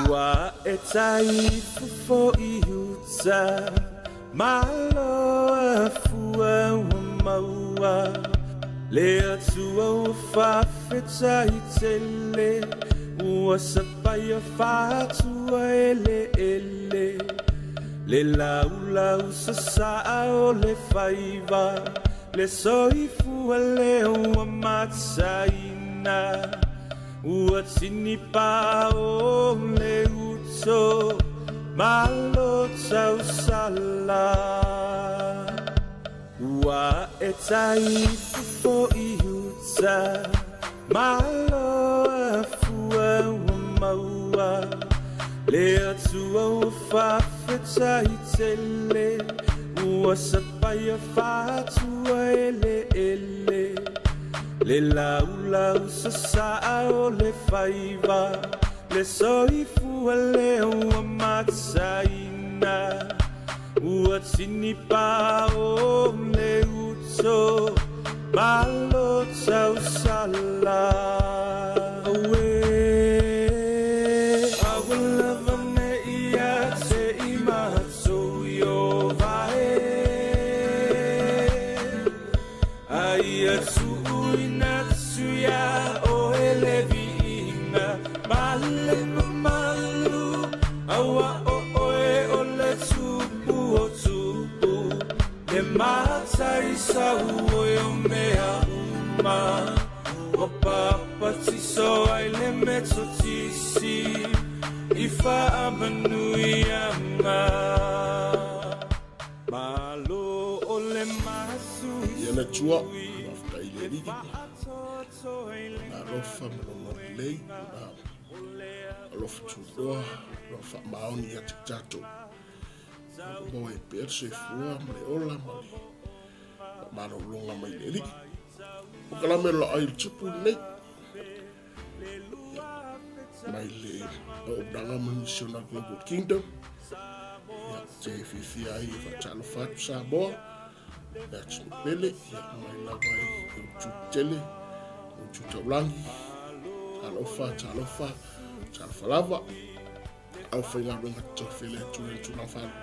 Ua e tai fofo i uta Malo a fua ua maua Le Atua ua faafetai tele Ua sapaia faatua eleele Le laulau sasaa o le faiva Le soifua lea ua mataina Ua tinipa o le uto Malo tausala Ua e tai fofo i uta Malo a fua ua maua Le Atua ua faafetai tele Ua sapaia faatua eleele Le laulau sasaa o le faiva Le soifua lea ua mataina Ua tinipa o le uto Malo tausala Auē Aua lava ne i ia te i matou Ieova e A ia tuuina atu iā oe le viiga ma le mamalu, Auā o oe o le Tupu o tupu, le Matai sauoi o mea uma, Ua papatiso ai le Metotisi i faamanuiaga. Malo o le Ia le Atua, faafetai i le Alii, Lona alofa ma Lona lelei, Lona alofa tunoa, Lona faamaoni ia te tatou. Ua maua ai pea le soifua ma le ola ma le faamalologa mai le Alii. O kalame o ai le tupu lenei. Mai le auaunaga ma le misiona Global Kingdom. Ia, te fiafia ai e faatalofa atu Samoa, le atunuu pele, ia, mai lava i utu tele, utu taulagi, talofa, talofa, talofa lava. Aufaigaluega totofi a le Atua i tulaga faalupe.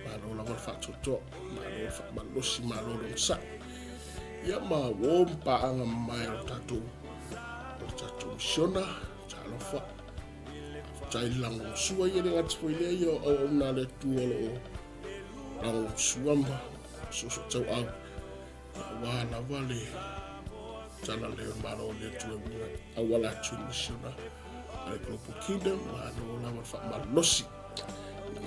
Malo lava le faatoatoa, malo le faamalosi, malo le onosai. Ia ma uo ma paaga mamae o le tatou o le tatou misiona, talofa. Faafetai le lagolagosua ia le gata foi lea ia o auauna a le Atua o lo o lagolagosua ma soosoo tauau. Ia aua lava le tala lea o le Malo o le Atua e uiga auala atu i le misiona a le Global Kingdom, malo lava le faamalosi.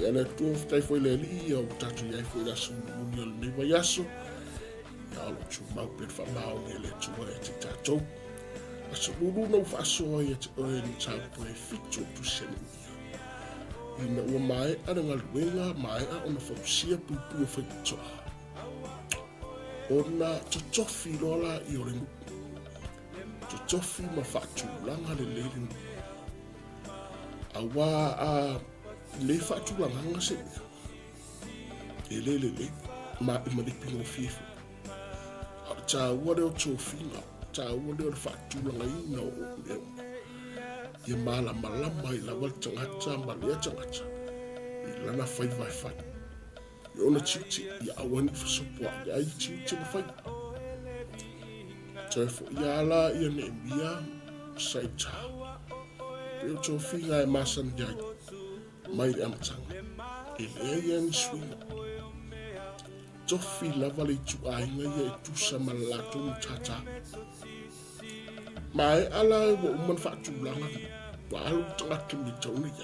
Ia le Atua, faafetai foi i le Alii, ia ua tatou i ai foi i le aso mulimuli o lenei vaiaso. Ia o lo o tumau pea le faamaoni a le Atua ia te tatou. Aso lulu na ua faasoa ia te oe le mataupu e fitu o tusi a Nehemia. Ina ua maea le galuega, maea ona fausia puipui o faitotoa. Ona totofi loa laia o le nuu. Totofi ma faatulaga lelei le nuu. Auā a le faatulagaga se mea, e le lelei, ma e malipi gofie foi. A o le taua lea o tofiga, taua lea o le faatulagaina o mea uma. Ia malamalama ai lava le tagata ma lea tagata i lana faiva e fai. I ona tiute, ia aua ne i fesopoai ai tiute ma faiva. Toe foʻi lava la ia Neemia sa i uta. Pei o tofiga e masani ai mai le amataga, e leai lava ni suiga. Tofi lava le ituaiga ia e tusa ma le latou matata. Maea la ua uma ona faatulaga, ua alu le tagata i le mea e tatau ona i ai,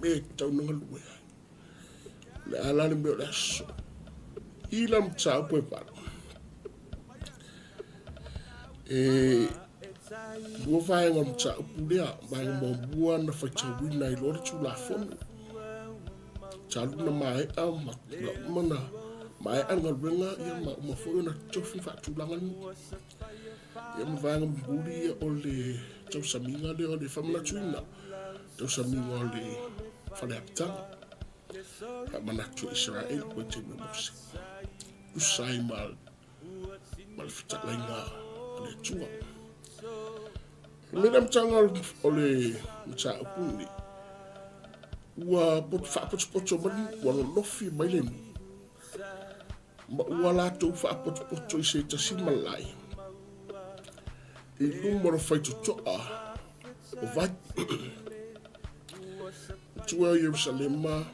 mea e tatau ona galue ai. Le a la le mea o le aso. I la mataupu e 8. E lua vaega o le mataupu lea, vaega muamua na faitauina ai loa le Tulafono. Talu na maea ma uma na maea le galuega ia ma uma foi ona tofi faatulaga le nuu. Ia ma vaega mulimuli ia o le tausamiga lea o le faamanatuina, tausamiga o le fale apitaga, faamanatu e Isaraelu i taimi o Mose. Tusa ai ma ma le fetalaiga a le Atua. E mea le amataga o le mataupu lenei, ua faapotopoto mai, ua lolofi mai le nuu, ma ua latou faapotopoto i se tasi malae i luma o le faitotoa o vai. Tua o Ierusalema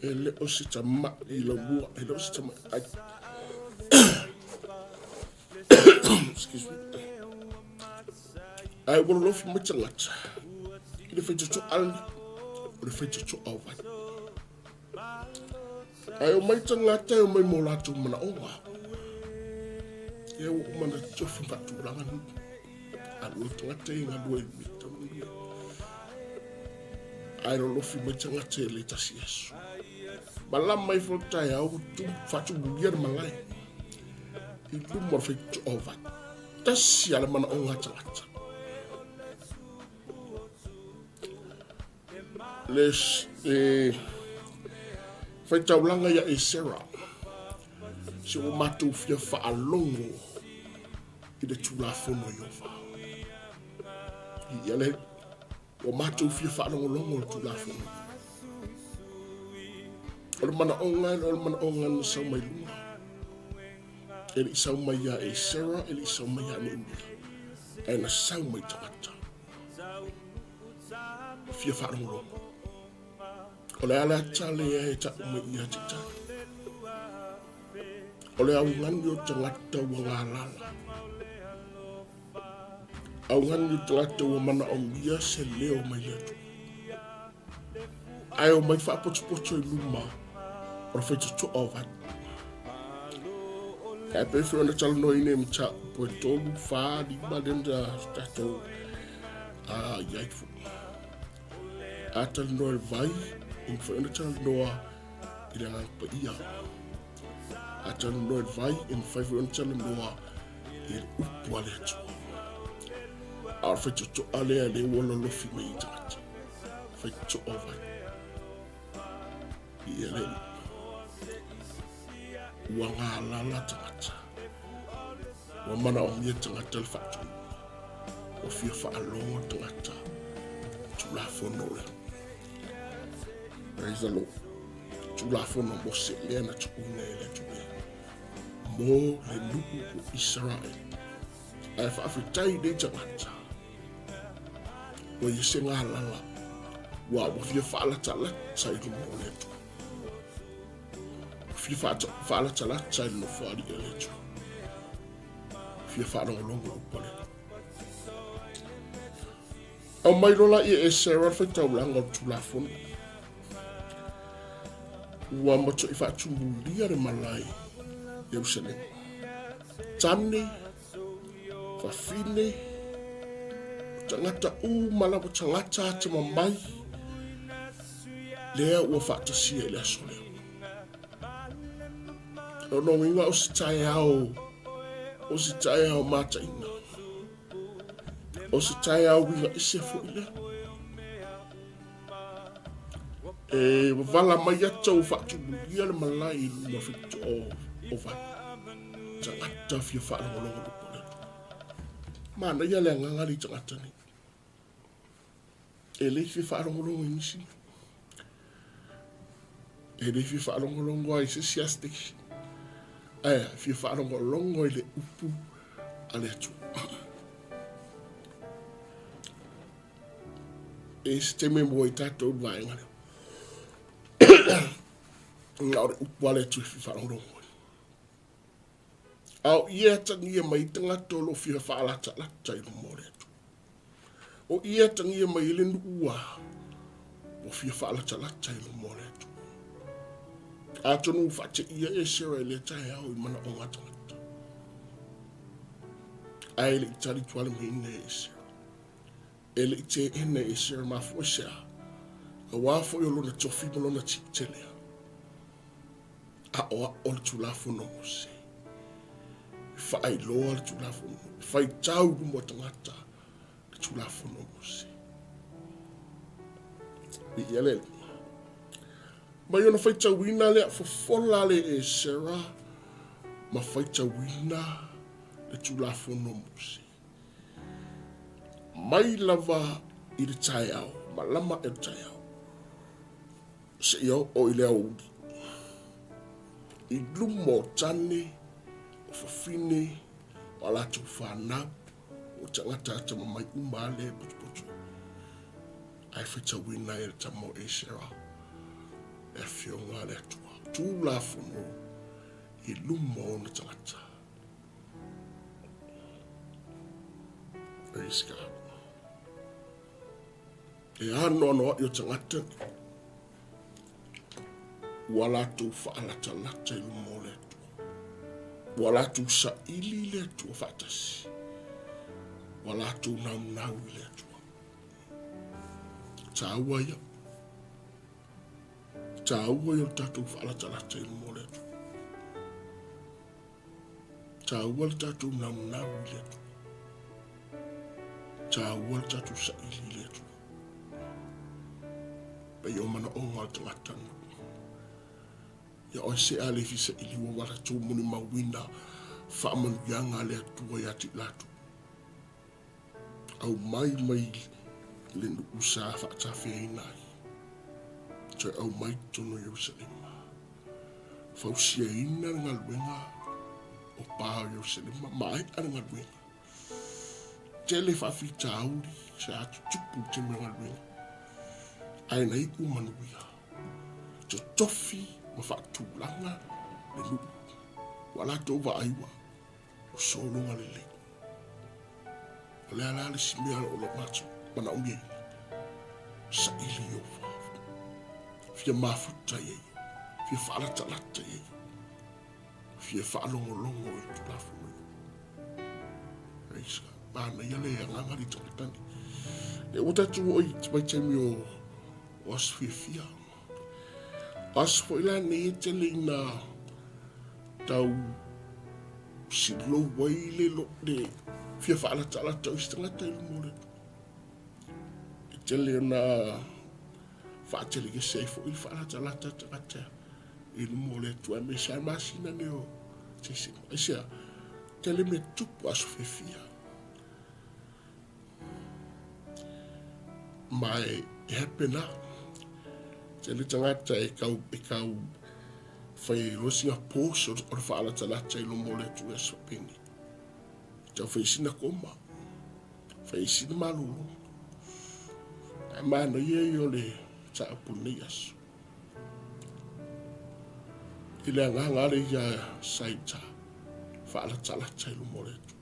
e le o se tama'i laumua, e le o se tama'i ai. Excuse me. Ae ua lolofi mai tagata i le faitotoa lenei, o le faitotoa o vai. Ae omai tagata e omai mo latou manaoga. Ia ua uma ona tofi faatulaga nuu. Alu ai tagata ia galue i le Ae lolofi mai tagata e le tasi aso. Malama ifo le taeao ua faatumulia le malae i luma o le faitotoa o vai. Tasi lava le manaoga a tagata. Le e faitaulaga ia Esera, se ua matou fia faalogo i le Tulafono a Ieova. Ia le, ua matou fia faalogologo i le Tulafono. O le manaoga, o le manaoga na sau mai luga. E le i sau mai ia Esera, e le i sau mai ia Neemia, ae na sau mai tagata. Fia faalogologo. O le ala ata lea e ta'u mai ia te tatou. O le augani o tagata ua galala. Augani o tagata ua manaomia se leo mai le Atua. Ae omai faapotopoto i luma o le faitotoa o vai. Ae pei foi ona talanoaina i mataupu e tolu, fa, lima lea na tatou i ai foi. A talanoa i le vai, e mafai ona talanoa i le Agaga Paia. A talanoa i le vai, e mafai foi ona talanoa i le upu a le Atua. A o le faitotoa lea lea ua lolofi mai i tagata. Faitotoa vai. Ia le ua galala tagata. Ua manaomia tagata le faatuina. Ua fia faalogo tagata Tulafono le. Praise the Lord. Tulafono Mose lea na tuuina e le Atua mo le nuu o Isaraele. Ae faafetai nei tagata ua ia se galala ua ua fia faalatalata i luma o le Atua. Ua fia faalatalata i le nofoalii o le Atua. Fia faalogologo i upu a le Atua. Aumai loa laia e Esera le faitaulaga o le Tulafono. Ua matuai faatumulia le malae Ierusalema. Tane, fafine, o tagata uma lava, tagata atamamai, lea ua faatasia i le aso lea. Lona uiga o se taeao, o se taeao mataina. O se taeao uiga ese foi lea. E wavala mai ata ua faatumulia le malae i luma o o vai. Tagata fia faalogologo le upu a le Atua. Manaia le agaga le i tagata nei. E le fia faalogologo i nisi mea. E le fia faalogologo ai se isi station. Ae fia faalogologo i le upu a le Atua. E se taimi e mua i tatou le vaega lea. Na o le upu a le Atua e fia faalogologo ai. A o ia e atagia mai ai tagata o lo o fia faalatalata i luma o le Atua. O ia e atagia mai ai le nuu ua ua fia faalatalata i luma o le Atua. Atonu ua faateia Esera i lea taeao i manaoga a tagata. Ae le i tali tuale mai ina e Esera. E le i teena e Esera mafua i se a, aua foi o lona tofi ma lona tiute lea. Aʻoaʻo le Tulafono o Mose. E faailoa le Tulafono. E faitau luma o tagata le Tulafono o Mose. Viia le Alii. Mai ona faitauina lea fofola le Esera ma faitauina le Tulafono o Mose. Mai lava i le taeao, malama ae o le taeao, seia oo i le aoauli, i luma o tane, o fafine, o a latou fanau, o tagata atamamai uma lava lea e potopoto ai. Ae faitauina ai e le tama o Esera le Afioga a le Atua, Tulafono i luma o ona tagata. Praise God. E anoanoai o tagata ua latou faalatalata i luma o le Atua. Ua latou saili i le Atua faatasi. Ua latou naunau i le Atua. Taua ia. Taua ia o le tatou faalatalata i luma o le Atua. Taua le tatou naunau i le Atua. Taua le tatou saili i le Atua. Pei o manaoga o le tagata Ia oe se a le fia saili ua wala tū moni mauina faamanuiaga a le Atua ia te i latou. Aumai mai le nuu sa faatafeaina ai, toe aumai totonu o Ierusalema. Fausiaina le galuega o pa o Ierusalema, maea le galuega. Tele faafitauli sa tutupu i le taimi o galuega, ae na iu manuia. Totofi ma faatulaga le nuu, ua latou vaai ua sologa lelei. O le a la le isi mea o lo o manaomia ina? Saili Ieova. Fia mafuta ia ia. Fia faalatalata ia ia. Fia faalogologo i le Tulafono ia. Praise God. Manaia le agaga le tagata nei. E ua tatou oo i vaitaimi o aso fiafia. O aso foi la nei e tele ina tau silou ai le, le fia faalatalata o isi tagata i luma o le Atua. E tele ona faatelegese ai foi le faalatalata a tagata i luma o le Atua, aemaise lava masina nei o Tesema. Aisea? Tele mea tutupu aso fiafia. Ma e happen lava. Tele tagata e kau, e kau fai ai loa sina post o le faalatalata i luma o le Atua i aso faapenei. Tau fai sina koma, fai sina malolo. Ae manaia ia o le mataupu i lenei aso. I le agaga lea ia sa i uta, faalatalata i luma o le Atua.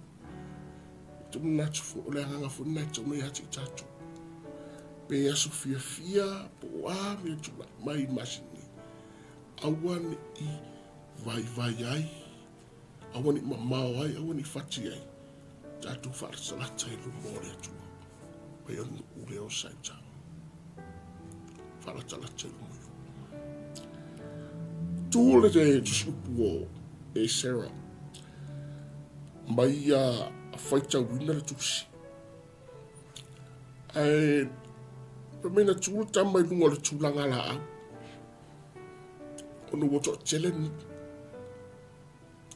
Ou te manatu foi, o le agaga foi lena e tatau ona ia te i tatou. Pe aso fiafia, po o a mea tulai mai i masina nei, aua ne i vaivai ai, aua ne i mamao ai, aua ne i fati ai, tatou faalatalata i luma o le Atua. Pei o le nuu lea o Saita. Faalatalata i luma o Ieova. Tu le tusiupu o Esera mai ia faitauina le tusi. Ae fai mai na tu le tama i luga o le tulaga laau ona ua toatele nuu.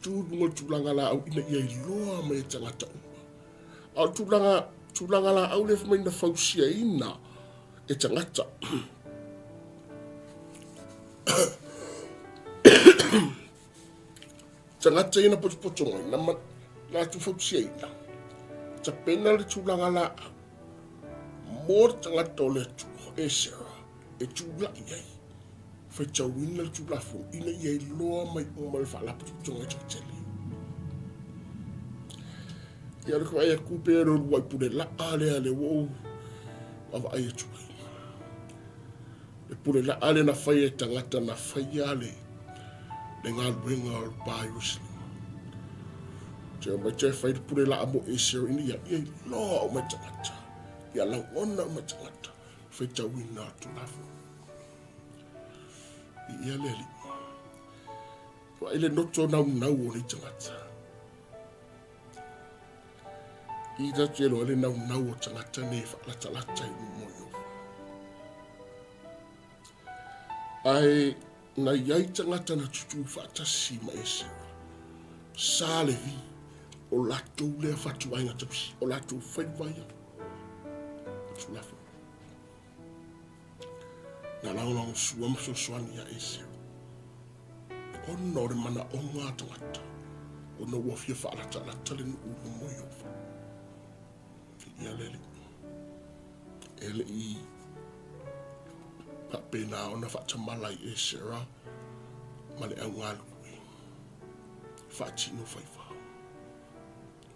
Tu i luga o le tulaga laau ina ia iloa mai e tagata uma. A o le tulaga, tulaga laau lea fai mai na fausiaina e tagata. Tagata ia na potopoto mai, na latou fausiaina, tapena le tulaga laau mo le tagata o le Atua, Esera, e tulai ai, faitauina le Tulafono ina ia iloa mai uma le faalapotopotoga e toatele. Ia o le vaai atu pe o le uluai pule laa lea lea ua ou vaavaai atu ai. Le pule laa lea na faia e tagata na faia le le galuega o le pa Ierusalema. Te omai te fai le pule laa mo Esera ina ia ia iloa uma e tagata. Ia lagona uma e tagata. Faitauina o le Tulafono. Viia le Alii. Vaai le loto naunau o nei tagata. I tatou iloa le naunau o tagata nei e faalatalata i luma o Ieova. Ae na i ai tagata na tutū faatasi ma Esera. Sa Levi, o latou lea fatuaiga tausi, o latou faiva ia. O Tulafono. Na lagolagosua ma fesoasoani ia Esera. Ona o le manaoga a tagata, ona ua fia faalatalata le nuu i luma o Ieova. Ia le Alii. E le i faapena ona faatamala i Esera ma le augalulue. Faatino faiva.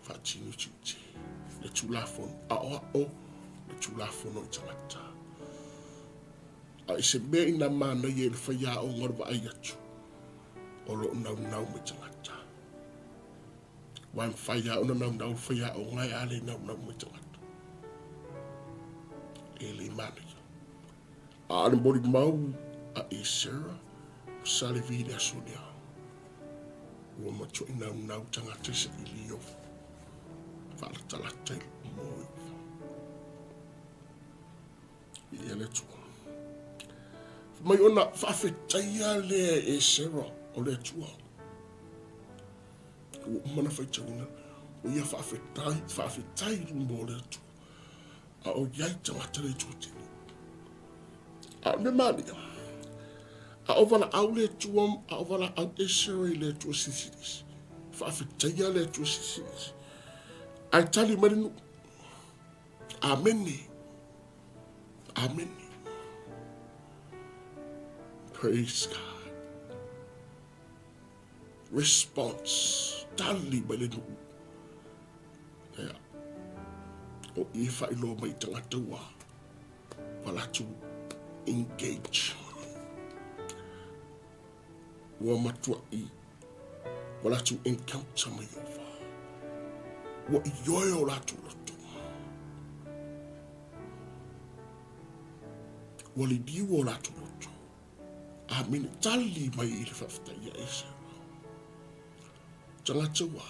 Faatino tiute. Le Tulafono. Aoao le Tulafono i tagata. A i se mea ina manaia i le faiaoga o le vaai atu, o lo o naunau mai tagata. Aua e mafai lava ona naunau le faiaoga ae a le naunau mai tagata. E le manaia. A o le molimau a Esera, sa le vi i le aso lea. Ua matuai naunau tagata i saili o faalatalata i luma o Ieova. Viia le Atua. Fai mai ona faafetaia lea e Esera o le Atua. Ua uma ona faitauina, ua ia faafetai, faafetai i luma o le Atua. A o i ai tagata le Atua tele. A o le mea malia, a o valaau le Atua, a o valaau Esera i le Atua Silisili, faafetaia le Atua Silisili. Ae tali mai le nuu. Amene. Amene. Praise God. Response. Tali mai le nuu. Ia. O i e whailoa mai tagata ua ua engage. Ua matuaʻi ua latou encounter ma Ieova. Ua ioe o latou loto. Ua liliu o latou loto. Amene. Tali mai i le faafetai ia Esera. Tagata ua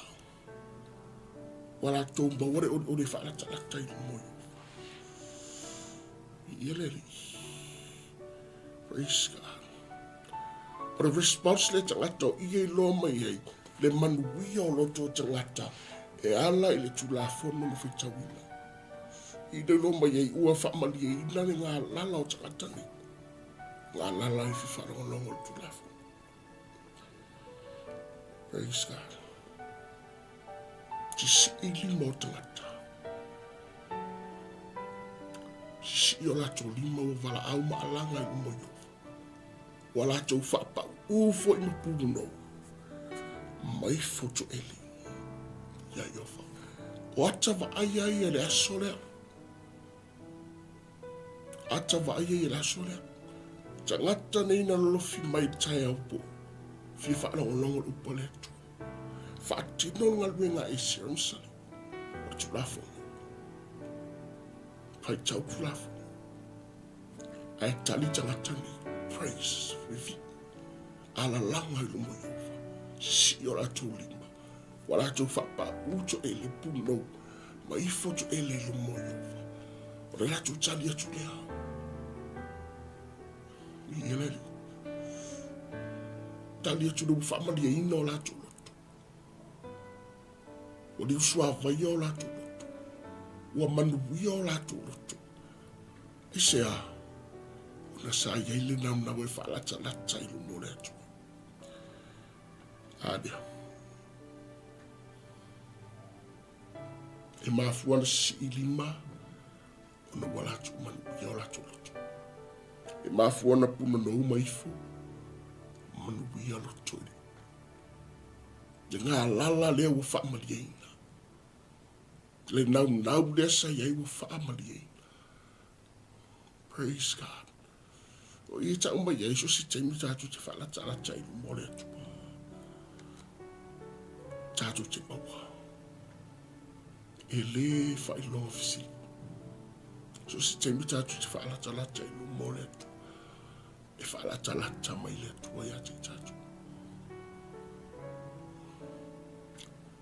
ua latou maua le olioli e faalatalata i luma o Ieova. Viia le Alii. Praise God. O le response le tagata o ia iloa mai ai le manuia o loto o tagata e ala i le Tulafono na faitauina. I le iloa mai ai ua faamalieina le galala o tagata nei. Galala i faalogologo o le Tulafono. Praise God. Sisii lima o tagata. Sisii o latou lima ua valaau ma alaga i luma o Ieova. Ua latou faapauu foi ma punonou mai fotoeli iā Ieova. O ata vaaia ia i le aso lea. Ata vaaia ia i le aso lea. Tagata nei na lolofi mai i le taeao po. Fia faalogologo le upu a le Atua. Faatino le galuega a Esera ma Sali. O le Tulafono. Faitau Tulafono. Ae tali tagata nei. Praise. Vivi. Alalaga i luma o Ieova. Sisii o latou lima. Ua latou faapaʻu toʻele punou ma ifo toʻele i luma o Ieova. O le latou tali atu lea. Viia le Alii. Tali atu le ua faamalieina o latou loto. Ua liusuavaia o latou loto. Ua manuia o latou loto. Aisea? Ona sa i ai le naunau e faalatalata i luma o le Atua. A lea. E mafua na sisii lima ona ua latou manuia o latou loto. E mafua na punonou ma ifo manuia loto i le galala lea ua faamalieina. Le naunau lea sa i ai ua faamalieina. Praise God. O i e tau mai ai so se taimi tatou te faalatalata i luma o le Atua. Tatou te maua. E lē faailoga fesili. So se taimi tatou te faalatalata i luma o le Atua. E faalatalata mai le Atua ia te i tatou.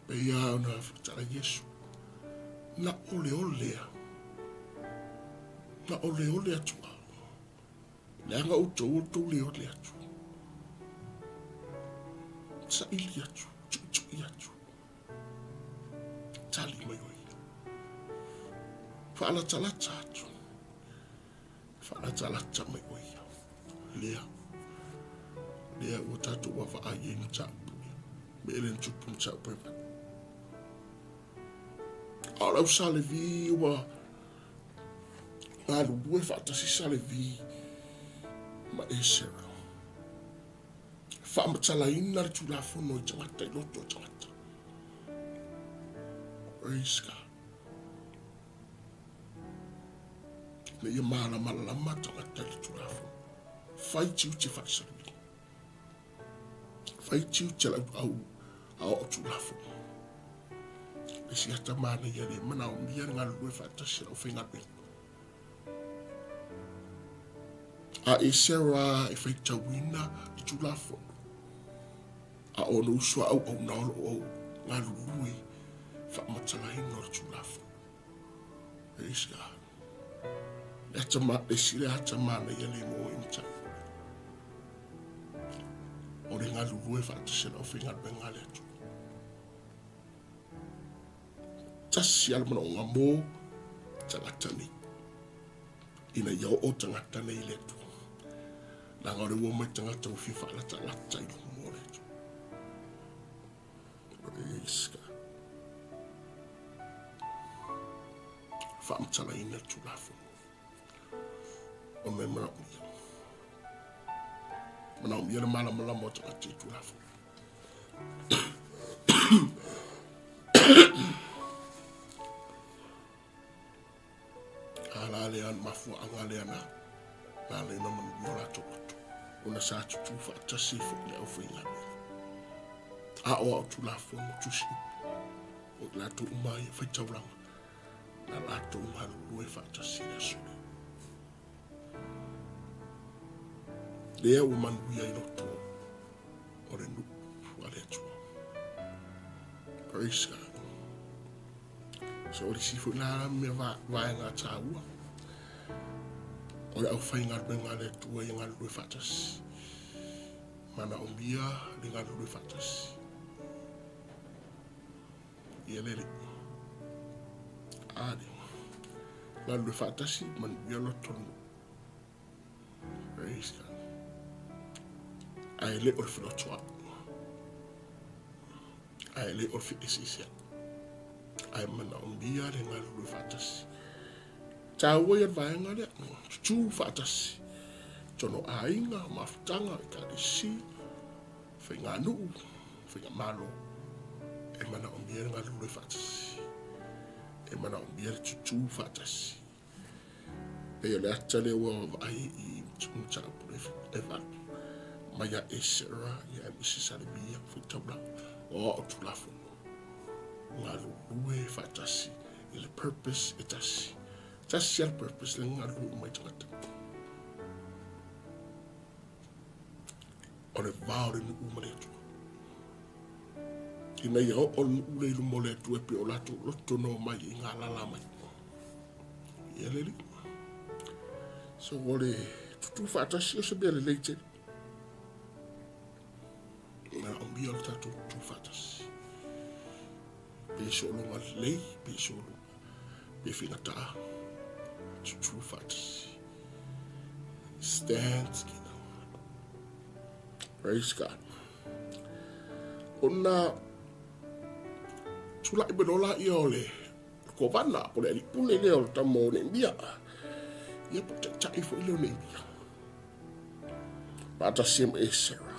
Pei lava ona tala Iesu, na oleole a, na oleole atu au. Leaga outou o tou le ole atu. Saili atu, tuitui atu. Faalatalata atu. Faalatalata mai o ia. Lea. Lea ua tatou vaavaai ai mataupu ia. Me ele na tupu mataupu e vatu. A o le au Sa Levi ua galulue faatasi Sa Levi ma Esera. Faamatalaina le Tulafono i tagata i loto o tagata. Praise God. Ina ia malamalalama tagata i le Tulafono. Fai tiute faasaluina. Fai tiute lau au a o Tulafono. Le si ata manaia le manaomia le galulue faatasi lau faigaluega. A e Sarah e faitauina le Tulafono, a o ona uso a auauna o lo o galulue faamatalaina o le Tulafono. Praise God. Le ata ma, le isi le ata manaia le mo i mataupu. O le galulue faatasi lau faigaluega a le Atua. Tasi lava le manaoga mo tagata nei, ina ia oo tagata nei i le Atua. Leaga o le ua mai tagata ua fia faalatalata i luma o le Atua. Praise God. Faamatalaina le Tulafono. Ona e manaomia. Manaomia le malamalama o tagata i Tulafono. A la lea mafuaaga lea na na ala ai ona manuia o latou loto, ona sa tutū faatasi ai foi le aufaigaluega. A o ao Tulafono tusi upu, o i latou uma ia faitaulaga, na latou galulue faatasi i le aso lea. Lea ua manuia i loto o le nuu a le Atua. Praise God. So o le isi foi la mea vaega taua o le aufaigaluega a le Atua ia galulue faatasi. Manaomia le galulue faatasi. Ia lele. A le galulue faatasi manuia loto le nuu. Praise God. Ae le o le felotoai. Ae le o le feeseeseai. Ae manaomia le galulue faatasi. Taua ia le vaega lea, tutū faatasi. Tono aiga, mafutaga, ekalesia, faiganuu, faigamalo, e manaomia le galulue faatasi. E manaomia le tutū faatasi. Pei o le ata lea ua vaai i mataupu e valu mai ia Esera ia aemaise Salemia faitaulaga o ao Tulafono galulue faatasi i le purpose e tasi. Tasi lava le purpose le galulue uma i tagata. O le va o le nuu ma le Atua. Ina ia oo le nuu le i luma o le Atua e pei o latou loto na omai i galala mai. Ia le alii. So o le tutū faatasi o se mea lelei tele. Manaomia o le tatou tutū faatasi. Pe sologa lelei, pe sologa, pe faigata. Tutū faatasi. Stand together. Praise God. Ona tulai mai loa laia o le Kovana, po o le alii pule lea o le tama o Neemia. Ia po o le taitai foi lea o Neemia. Faatasi ai ma Esera.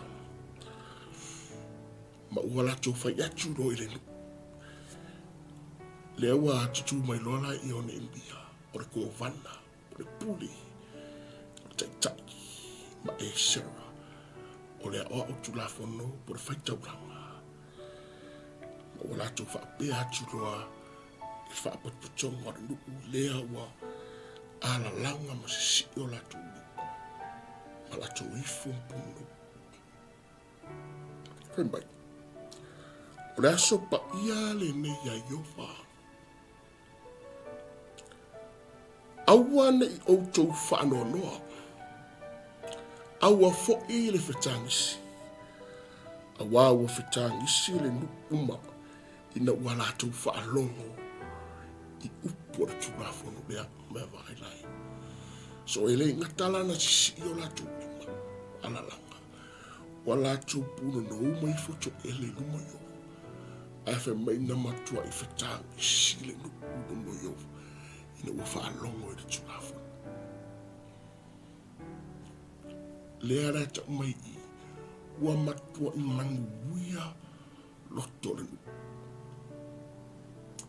Ma ua latou fai atu loa i le nuu. Lea ua tutū mai loa laia o Neemia, o le Kovana, o le pule, o le taitai ma Esera. O le aoao Tulafono po o le faitaulaga. Ma ua latou faapea atu loa i le faapotopotoga o le nuu lea ua alalaga ma sisii o latou lima ma latou ifo ma punou. Fai mai, o le aso paia lenei ia Ieova. Aua ne i outou faanoanoa, aua foi le fetagisi, auā ua fetagisi le nuu uma ina ua latou faalogo I upu o le Tulafono lea ma e vaai lai. So e le gata la na sisii o latou lima alalaga, ua latou punonou uma ifo toele i luma o Ieova, ae fai mai na matuai fetagisi le nuu i luma o Ieova ina ua faalogo i le Tulafono. Lea la e tau mai i i, ua matuai manuia loto o le nuu.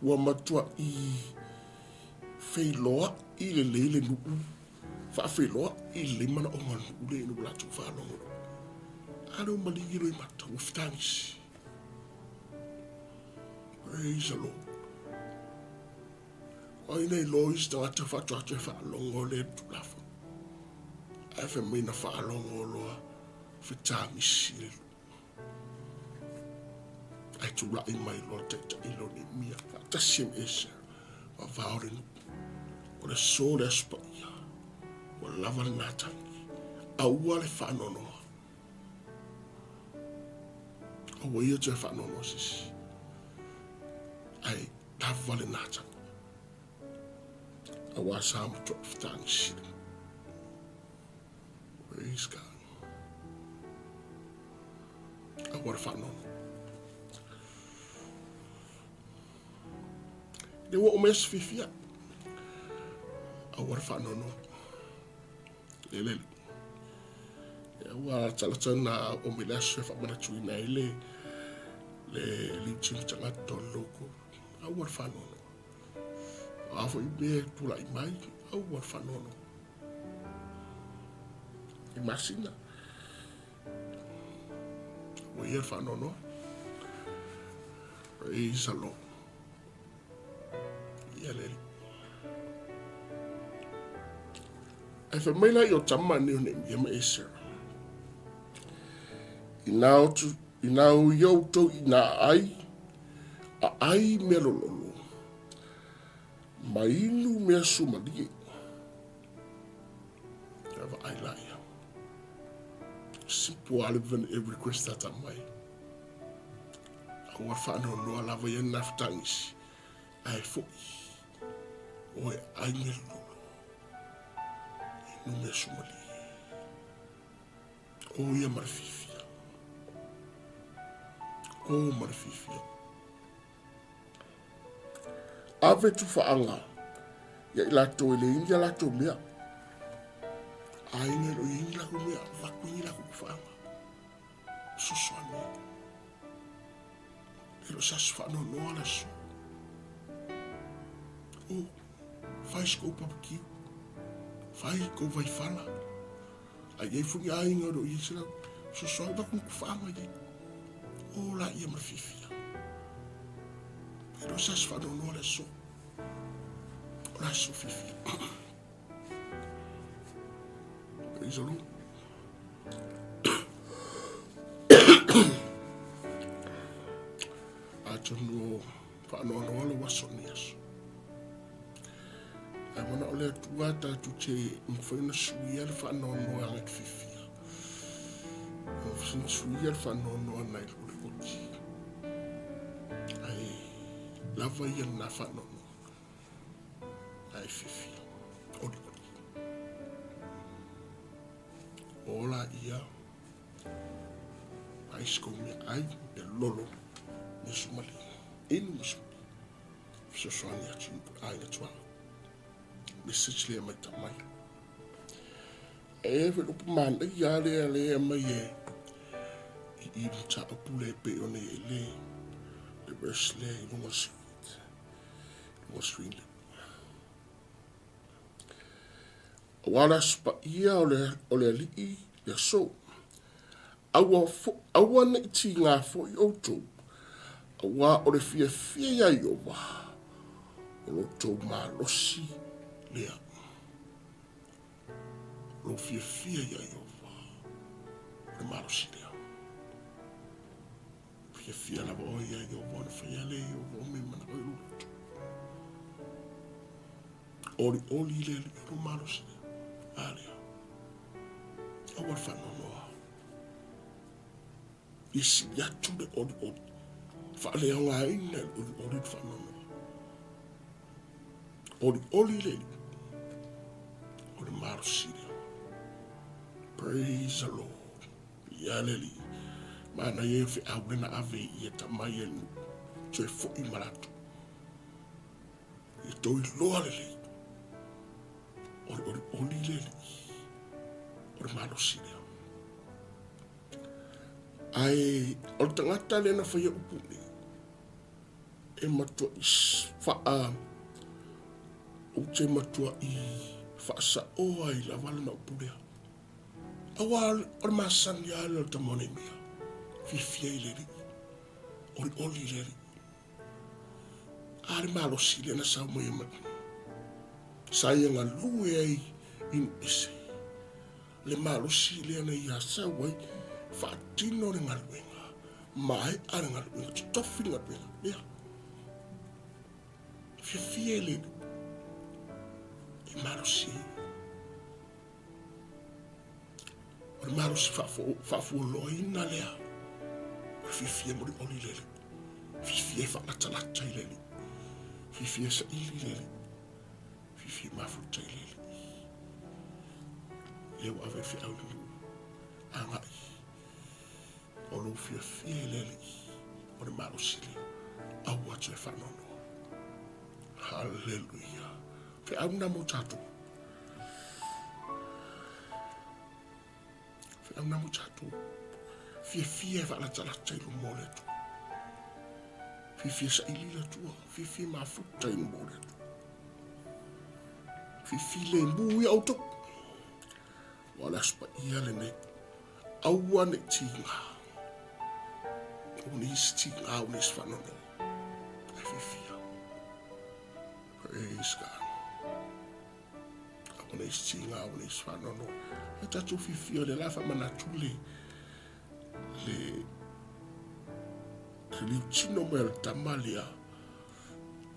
Ua matuai feiloai lelei le nuu, faafeiloai lelei manaoga o le nuu lea ina ua latou faalogo. A lea ua maligi loimata, ua fetagisi. Praise the Lord. O ai na iloa isi tagata faatoa toe faalogo lea Tulafono. Ae fai mai na faalogo loa fetagisi le Ae tulai mai loa le taitai lea o Neemia faatasi ai ma Esera, vavao le nuu. O le aso le Aso Paia, ua lava lena tagi. Aua le faanoanoa. Aua ia toe faanoanoa se isi. Ae lava lena tagi. Aua sa matuai fetagisi. Praise God. Aua le faanono. Le ua oo mai aso fiafia. Aua le faanono. Le lele. Ua latalata na oo mai le aso e faamanatuina ai le le liutini tagata o le loko. Aua le faanono. O a foi mea e tulai mai, aua le faanono. I masina. Ua ia le faanoanoa. Praise the Lord. Ia le Alii. Ae fai mai la i o tama nei o Neemia ma Esera. Inā otu, inā o ia outou inā ai, a ai mea lololo, ma inu mea sumalie. Ia vaai la ia. Simple lava le request a tamai. Aua faanoanoa lava ia na fetagisi. Ae foi. Oe ai mea lololo. Inu mea sumalie. O ia ma le fiafia. O ma le fiafia. Ave tufaaga ia i latou e leai ni a latou mea. Aiga e le o i ai ni latou mea, avatu ai ni latou tufaaga. Fesoasoani ai. E le o se aso faanoanoa le aso. O, fai se kou barbecue. Fai kou vaifala. A i ai foi ni aiga o lo o i ai se latou fesoasoani, avatu ni tufaaga i ai. O laia ma le fiafia. E le o se aso faanoanoa le aso. O le aso fiafia. Praise the Lord. Atonu o faanoanoa lou aso ni aso. Ae manao le Atua tatou te mafai ona suia le faanoanoa agai i le fiafia. E mafai ona suia le faanoanoa nai lo le oti. Ae lava ia lena faanoanoa. Ae fiafia, olioli. Ola ia, ai se kou meaai, mea lolo, mea sumalie. Inu mea sumalie. Fesoasoani atu i aiga tuaoi. Message lea mai tamai. E foi upu manaia lea lea mai e i i mataupu le pei ona i ai le le verse lea i luga o luga o screen le. Aua le Aso Paia o le, o le Alii le aso. Aua, fo, aua ne i tigā foi outou, auā o le fiafia iā Ieova, o lo outou malosi lea. O lou fiafia iā Ieova, o le malosi lea. Fiafia lava oe iā Ieova, ona faia lea e Ieova o mea e manao i lou loto. Olioli le Alii o lou malosi lea. A lea. Aua le faanoanoa. Ia sili atu le olioli. Faaleaogaina e le olioli le faanoanoa. Olioli le Alii, o le malosi lea. Praise the Lord. Ia le Alii, manaia ia o feau lea na ave i ia tama ia i le nuu, toe foi ma latou. Ia tou iloa lelei, o le olioli le Alii, o le malosi lea. Ae o le tagata lea na faia upu nei, e matuai faa, ou te matuai faasaoa ai lava lana upu lea. Aua o le masani lava lea o le tama o Neemia, fiafia i le Alii, olioli i le Alii. A le malosi lea na sau mai e mai. Sa ia galue ai i nuu ese. Le malosi lea na ia sau ai faatino le galuega, maea le galuega, totofi le galuega. Lea. Fiafia i le Alii. E malosi ai. O le malosi faafualoaina lea o le fiafia molioli i le Alii, fiafia e faalatalata i le Alii, fiafia e saili i le Alii, fiafia e mafuta i le Alii. Lea ua ave feau i le nuu agai o lou fiafia i le Alii, o le malosi lea, aua toe faanoanoa. Haleluia. Feau na mo tatou. Feau na mo tatou. Fiafia e faalatalata i luma o le Atua. Fiafia saili le Atua. Fiafia mafuta i luma o le Atua. Fiafia lemu ia outou. Ua le Aso Paia lenei. Aua ne i tiga. Aua ne i isi tiga, aua ne i isi faanoanoa. Ae fiafia. Praise God. Aua ne i isi tiga, aua ne i isi faanoanoa. Ae tatou fiafia o lea la faamanatu le le le liutino mai o le tama lea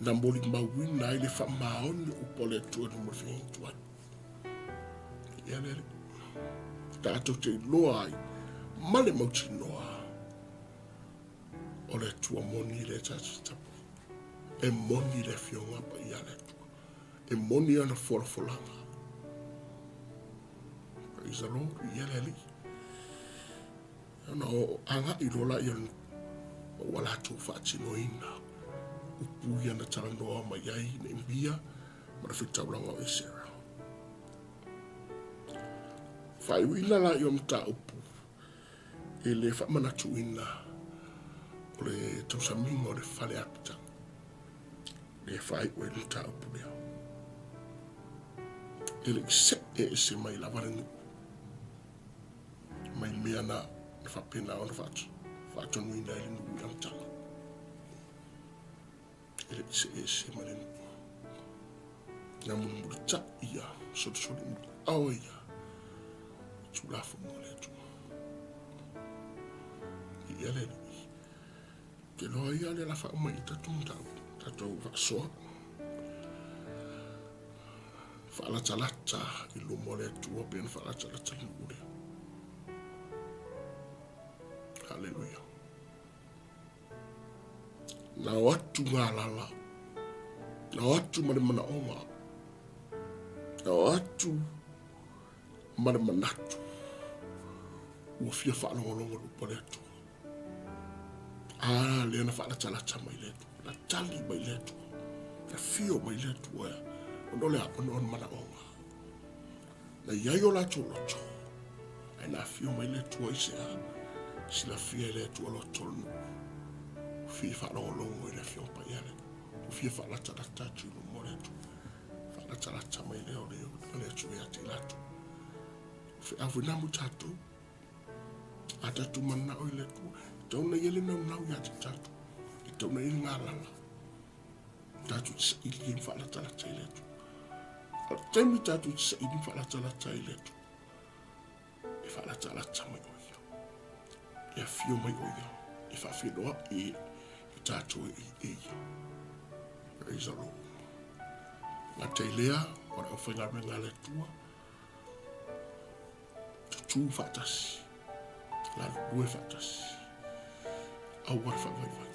na molimauina ai le faamaoni o upu a le Atua i luma o le feagaiga tuai. Ia le Alii. Tatou te iloa ai ma le mautinoa o le Atua moni lea tatou te tapuai. E moni le Afioga Paia a le Atua. E moni ana folafolaga. Praise the Lord. Ia le Alii. Ona o agai loa laia o le nuu, ma ua latou faatinoina upu ia na talanoa mai ai Neemia ma le fetaulaga o Esera. Faaiuina la ia mataupu e le faamanatuina o le tausamiga o le fale apitaga le faaiu ai le mataupu lea. E le i see ese mai lava le nuu mai mea na faapena ona faatonuina ai le nuu i amataga. E le i see ese ma le nuu. Na mulimulitai ia solisoli muliao ia i Tulafono a le Atua. Ia le Alii. Ke loa ia le la faauma i tatou mataupu, tatou faasoa. Faalatalata i luma o le Atua pe na faalatalata le nuu lea. Haleluia. Na o atu galala, na o atu ma le manaoga, na o atu ma le manatu ua fia faalogologo le upu a le Atua. A lea na faalatalata mai le Atua, na tali mai le Atua, na fio mai le Atua, ona o le a? Ona o le manaoga. Na i ai o latou loto, ae na afio mai le Atua i se a? Silafia e le Atua loto o le nuu. Ua fia faalogologo i le Afioga Paia le Ua fia faalatalata atu i luma o le Atua. Faalatalata mai lea o le, o le Atua ia te i latou. O feau foi nā mo tatou. A tatou mananao i le Atua, e tatau ona i ai le naunau ia te tatou. E tatau ona i ai le galala. Tatou te saili ai ma faalatalata i le Atua. O le taimi tatou te saili ma faalatalata ai i le Atua, e faalatalata mai o ia. E afio mai o ia. E faafeiloai i tatou e ia. Praise the Lord. Gata i lea, o le aufaigaluega a le Atua, tutū faatasi, galulue faatasi, aua le faavaivai,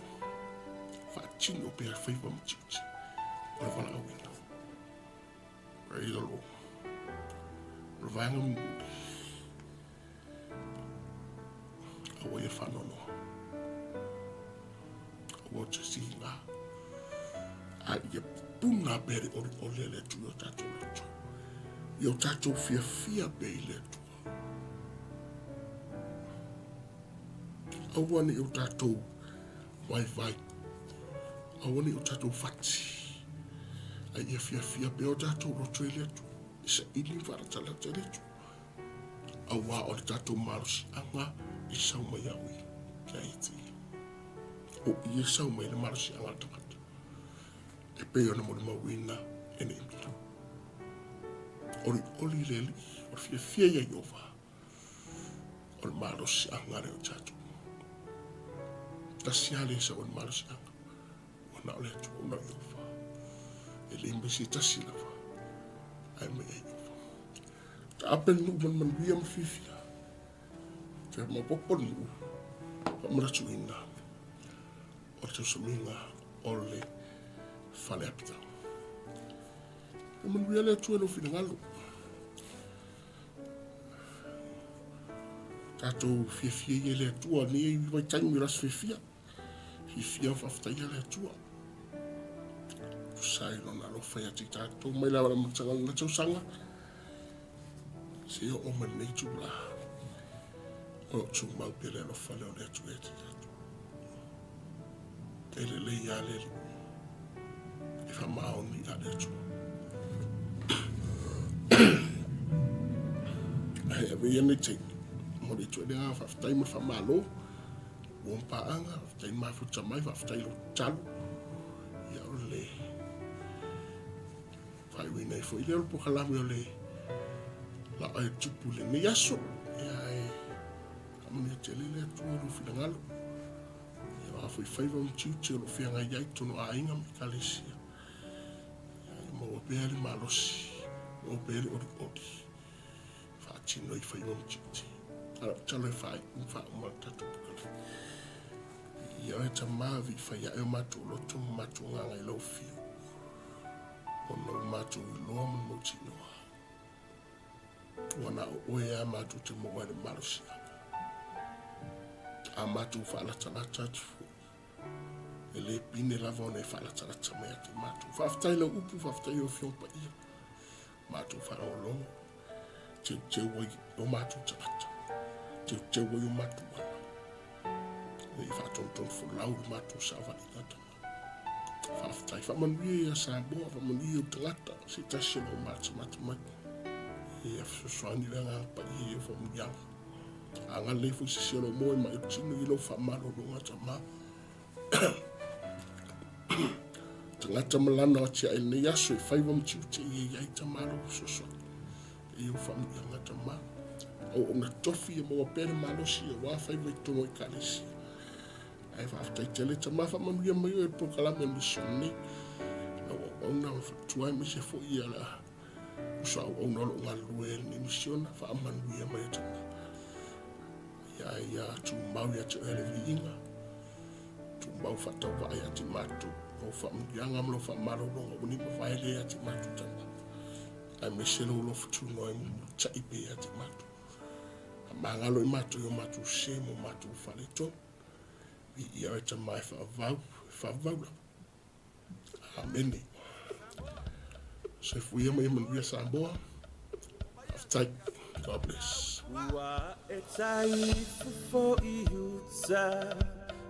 faatino pea faiva ma tiute o le valaauina. Praise the Lord. O le vaega mulimuli, aua ia faanoanoa. Aua o te siga. A ia puna pea le olioli a le Atua i o tatou loto. Ia o tatou fiafia pea i le Atua. Aua ne i o tatou vaivai. Aua ne i o tatou fati. A ia fiafia pea o tatou loto i le Atua. E saili ma faalatalata i le Atua. Auā o le tatou malosiaga e sau mai ia Ia, ia ia te Ia. O Ia e sau mai le malosiaga a le tagata. E pei ona molimauina e Neemia. Olioli le Alii, o le fiafia ia Ieova, o le malosiaga lea o tatou. Tasi lava le sau ai le malosiaga, ua na o le Atua, ua na o Ieova. E le mai se tasi lava, ae mai ia Ieova. Taape le nuu ma le manuia ma fiafia. Toe maopoopo le nuu, faamanatuina o le tausamiga o le fale apitau. E manuia le Atua i lou finagalo. Tatou fiafia ia i le Atua, nei vaitaimi o le aso fiafia. Fiafia ma faafetaia le Atua. Tusa ai lona alofa ia te i tatou mai lava i le amataga o lena tausaga, seia oo mai lenei itula. O lo o tumau pea le alofa lea o le Atua ia te i tatou. E lelei lava le Alii. E faamaoni a le Atua. Ae ave ia nei taimi. Momoli atu ai le agaga faafetai ma le faamalo. Ua paaga, faafetai le mafuta mai, faafetai lou tatalo. Ia o le faaiuina ai foi lea o le polokalame o le la'a e tupu i lenei aso. Ia e faamanuia tele le Atua i lou finagalo. Ia o a foi faiva ma tiute o lo o feagai ai i totonu o aiga ma ekalesia. Ia e maua pea le malosi, maua pea le olioli. Faatino ai faiva ma tiute. A o lau tatalo e faaiu ma faauma le tatou polokalame. Ia oe Tama, vii fai ae o matou loto ma matou agaga i lau afio, ona ua matou iloa ma le mautinoa, ua na o oe lava matou te maua ai le malosiaga. A matou faalatalata atu foi, e le pine lava ona e faalatalata mai ia te matou. Faafetai lau upu, faafetai lau Afioga Paia. Matou faalogologo, teuteu ai o matou tagata, teuteu ai o matou ala, ina ia faatonutonu folau le matou savaliga tama. Faafetai, faamanuia ia Samoa, faamanuia i ou tagata, se tasi o lo o matamata mai. Ia fesoasoani le Agaga Paia i ou faamanuiaga. Agalelei foi se isi o lo o moe mai o le tino i lou faamalologa tama. Tagata ma lana o atiae i lenei aso e faiva ma tiute ia i ai tama lou fesoasoani. E ou faamanuiaga tama. Auauna tofi ia maua pea le malosi auā faiva i totonu o ekalesia. Ae faafetai tele tama faamanuia mai oe i le polokalame o le misione nei. Lau auauna ma faletua aemaise foi ia la uso auauna o lo o galulue ai i lenei misiona faamanuia mai e tama. Ia ia tumau ia te oe le viiga. Tumau faatauvaa ia te matou. Lau faamanuiaga ma lau faamalologa ua nimavae lea ia te matou tama. Aemaise lou alofa tunoa e mulimulitai pea ia te matou. Faamagalo i matou i o matou sē ma o matou faaletonu. Viia oe Tama e faavavau, e faavavau lava. Amene. Soifua ia ma ia manuia Samoa. Faafetai. God bless. Ua e tai fofo i uta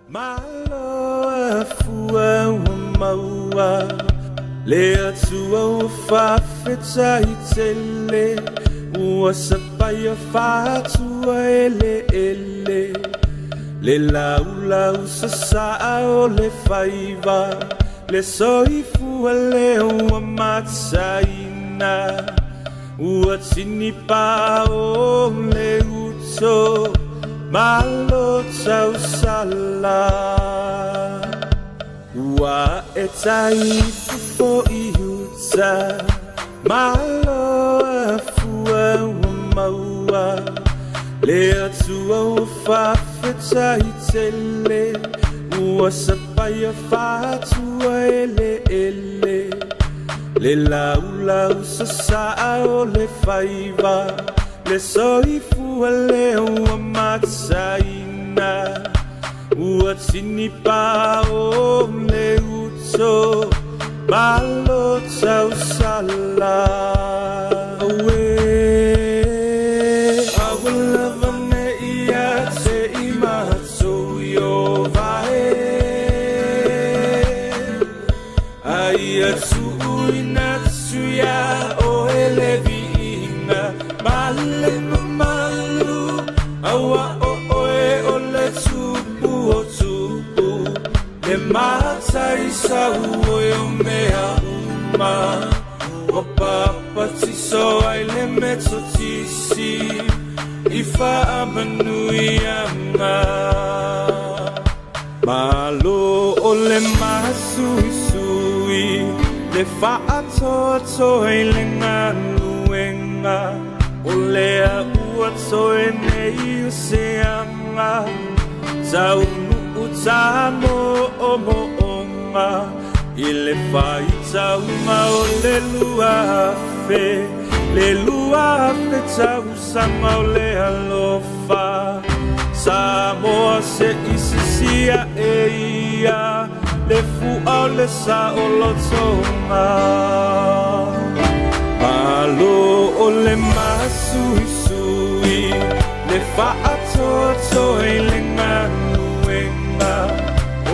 Malo a fua ua maua Le Atua ua faafetai tele Ua sapaia faatua eleele Le laulau sasaa o le faiva Le soifua lea ua mataina Ua tini pao le uto Malo tausala Ua e tai fofo i uta Malo a fua ua maua Le Atua ua faafetai tele Ua sapaia faatua eleele Le laulau sasaa o le faiva, le soifua lea ua matasaina. Ua tinipa o le uto, malo tausala. Auē. Aua lava ne i te i matou i o vae. Aia tuuina atu iā oe le viiga ma le mamalu, auā o oe o le Tupu o tupu, le Mataisau o mea uma. Ua papatiso ai le Metotisi i faamanuiaga. Malo o le masuisui, le faatoatoa i le galuega, o lea ua toe nei o se aga taunuu tamoomooga i le faitauga o le 2000, le 2000 tausaga o le alofa. Samoa se i sisia e ia le fua o le saolotoga. Malo o le masuisui, le faatoatoa i le galuega,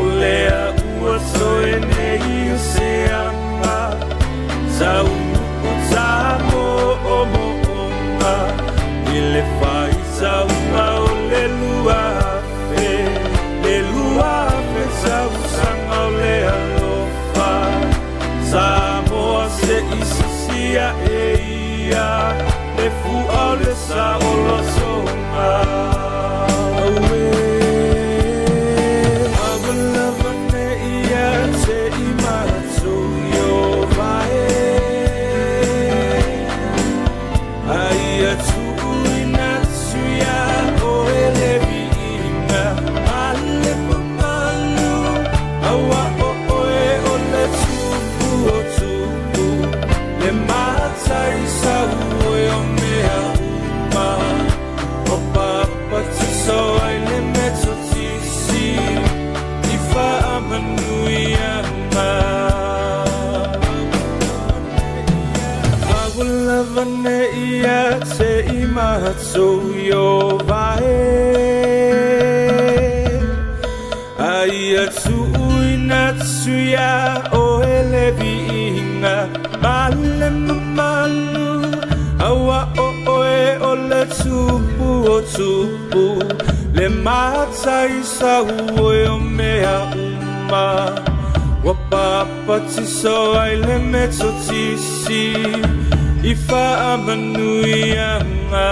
o lea ua toe nei o se aga taunuu tamoomooga i le faitauga o le 2000, le 2000 tausaga o le alofa. Samoa se i sisia e ia le fua o le saolotoga. Auē. Aua lava ne i te i matou i o vae. Aia tuuina atu iā oe le viiga ma le mamalu, auā o oe o le Tupu o tupu, le Mataisau o mea uma. Ua papatiso ai le Metotisi i faamanuiaga. Aua lava ne i te i matou i o vae. Aia tuuina atu iā oe le viiga ma le mamalu, auā o oe o le Tupu o tupu, le Mataisau o mea uma. Ua papatiso ai le Metotisi i faamanuiaga.